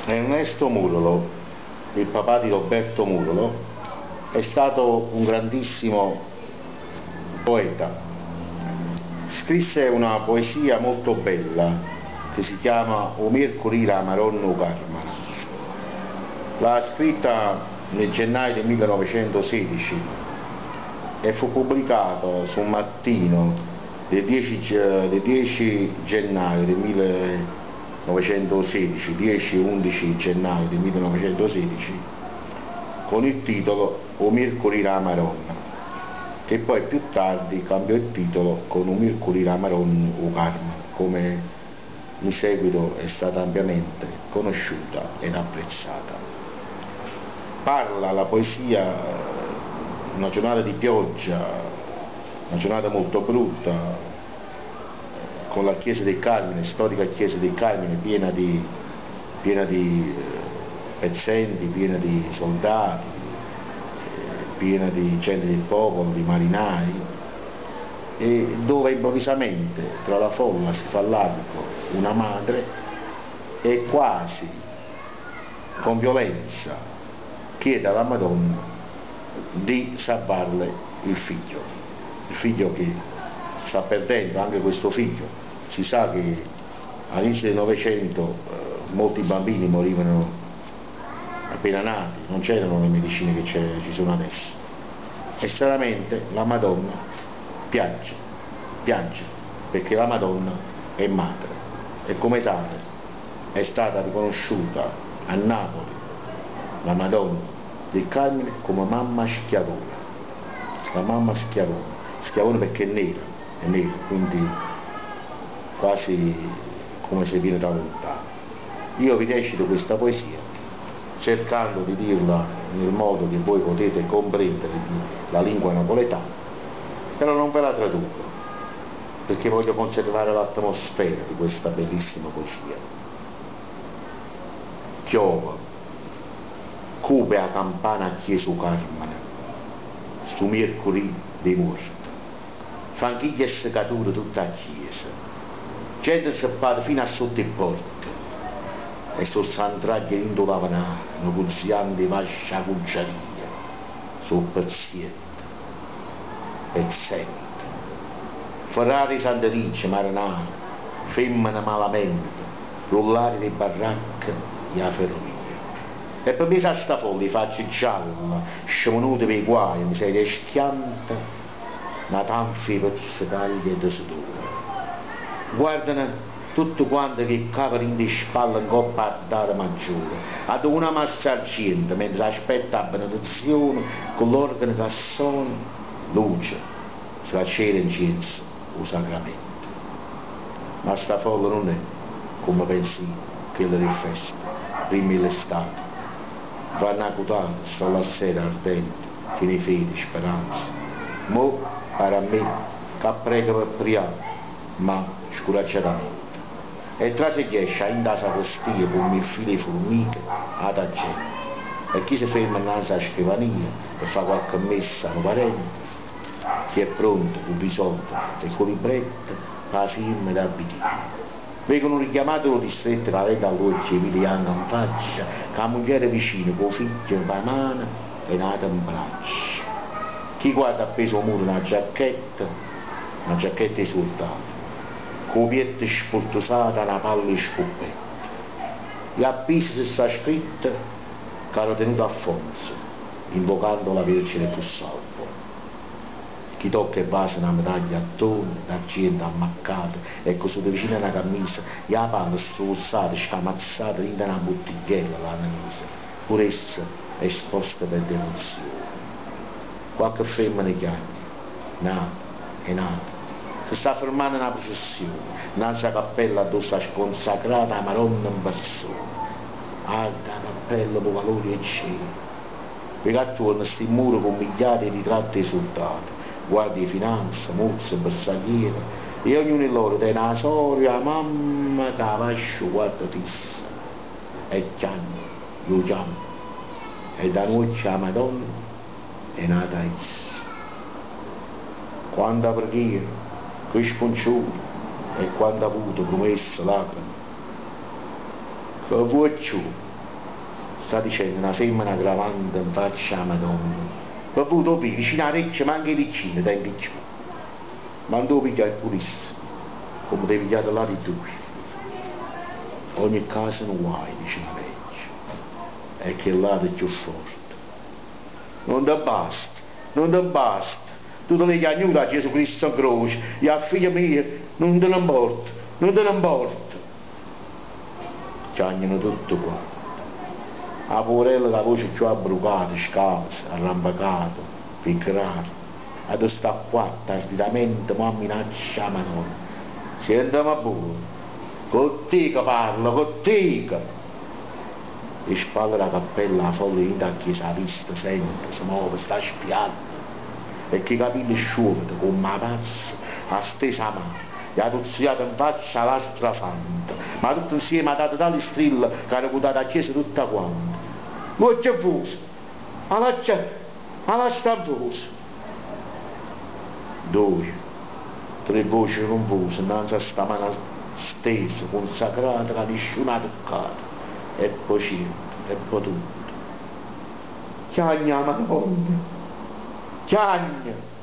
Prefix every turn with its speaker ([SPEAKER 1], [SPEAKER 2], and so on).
[SPEAKER 1] Ernesto Murolo, il papà di Roberto Murolo, è stato un grandissimo poeta. Scrisse una poesia molto bella che si chiama 'O Miercurì d' 'a Maronna 'o Carmene. L'ha scritta nel gennaio del 1916 e fu pubblicata su Mattino del 10, del 10 gennaio del 1916, 10-11 gennaio del 1916, con il titolo 'O Miercurì d' 'a Maronna, che poi più tardi cambiò il titolo con 'O Miercurì d' 'a Maronna 'o Carmene, come in seguito è stata ampiamente conosciuta ed apprezzata. Parla la poesia una giornata di pioggia, una giornata molto brutta, con la chiesa del Carmine, storica chiesa del Carmine, piena di pezzenti, piena di soldati, piena di gente del popolo, di marinai, e dove improvvisamente tra la folla si fa largo una madre e quasi con violenza chiede alla Madonna di salvarle il figlio, il figlio che sta perdendo, anche questo figlio. Si sa che all'inizio del Novecento molti bambini morivano appena nati, non c'erano le medicine che ci sono adesso. E stranamente la Madonna piange, piange, perché la Madonna è madre e come tale è stata riconosciuta a Napoli la Madonna del Carmine come mamma schiavona, la mamma schiavona, schiavona perché è nera, quindi quasi come se viene da lontano. Io vi recito questa poesia cercando di dirla nel modo che voi potete comprendere la lingua napoletana, però non ve la traduco, perché voglio conservare l'atmosfera di questa bellissima poesia. Chiove, cupa 'a campana 'a chiesa 'o Carmine, stu miercurì dei morti, fanchiglia e secature tutta 'a chiesa, gente zeppata fino a sotto 'e porte, e so' santraglie dint' 'o lavenare, negoziante 'e vascia 'a cucciaria, so' pezziente, pezzente. Ferrari 'e Santericcia, marinare, femmine malamente, rullari d' 'e barracche e 'a ferrovia. E pe' mmiez'a sta folla 'e facce gialle, scemunute p' 'e guaie, miseria e schiante, na tanfa 'e pezzecaglie e de sudore. Guardano tutte quante cu 'e cape dint' 'e spalle 'ncopp' 'altare maggiore, addò una massa argiento, mentre aspetta 'a benedizione, cu l'organo che sona, luce, fra cera e 'ncienzo, 'o sacramento. Ma sta folla nun è, comme pensi, chella d' 'e feste, primma 'e l'estate. Vanno 'a cutate, sta l'arsera ardente, chine 'e fede, speranza. Mo pare a me ca prega pe prià, ma scuraggiatamente. E trase e ghiesce 'a 'int' 'a sacrestia comm' 'e file 'e furmiche ata gente. E chi se ferma 'nnanze 'a scrivania pe fa qualche messa a nu parente, chi è pronto cu dui solde e cu 'o libretto p' 'a firma d' 'abitino. Veco nu richiamato d' 'o distretto ca venta all'uocchie 'e pile janca 'nfaccia, cu 'a mugliera vicino, cu 'o figlio p' 'a mano e n'ato 'mbraccio. Chi guarda appeso 'o muro na giacchetta, na giacchetta 'e surdato, cu 'o pietto spurtusato 'a na palla 'e scuppetta. E appiso se sta scritto Caro tenuto Alfonso, invocando la Vergine fu salvo. Chi tocca e vasa na medaglia 'attone, d'argiento ammaccata e cusuta vicino a na cammisa, e 'a palla sfruzzata, scamazzata dint' a na buttigliella l'hanno misa, pur essa esposta pe devozione. Quacche femmena chiagne, n'ata e n'ata. Se sta fermanno na prucessione, 'nnanze 'a cappella addò sta sconsacrata 'a Maronna 'n persona. Arde 'a cappella p' 'o calore 'e cera. Veco attuorno sti mmure cummigliate 'e ritratte 'e surdate, guardie 'e finanza, mozze, bersagliere, e ognuno 'e lloro tene 'a sora e 'a mamma ca 'a vascio guarda fissa e chiagne e 'o chiamma e da n'uocchio 'a Madonna e n'ata a isso. Quanta preghiere, che scongiure e quanta vute, prumesse, lacreme. Che vuò cchiù? Sta dicenno na femmena gravante 'nfaccia 'a Madonna. Pe vvuto 'o vi' vicino 'a recchia manco 'e piccine tengo cchiù. Ma nun t' 'o piglià pur'isso, comme t'hê pigliato ll'ati dduje. Ogni casa nu guaio, dice na vecchia, e chell'ata cchiù forte. Nun te basta, nun te basta, tu te l'hê chiagnuto a Giesù Cristo 'ncroce e a figlio mio nun te ne 'mporta, nun te ne 'mporta. Chiagneno tutte quante. A puverella cu 'a voce cchiù abbrucata, scauza, arrampecata, piccerara, addò sta a quatte, arditamente mo amminaccia 'a Madonna. Sienteme bbuono, cu ttico parlo, cu ttico! 'E spalle d' 'a cappella 'a folla dint' 'a chiesa 'a vista, sente, se move, sta spianno. E cu 'e capille sciuovete, comm' 'a pazza, ha stesa 'a mano e ha tuzzuliato 'nfaccia 'a lastra santa. Ma tutto 'nsieme ha dato tali strille ca ha recutato 'a chiesa tutta quanta. L'uocchie 'nfuse! 'A lastra 'a lastra 'nfosa! Doje, tre voce cunfuse 'nnanze a 'sta mana stesa, cunsacrata ca nisciuno ha tuccato. E po' ciento, e po' tutto. Chiagne 'a Madonna! Chiagne!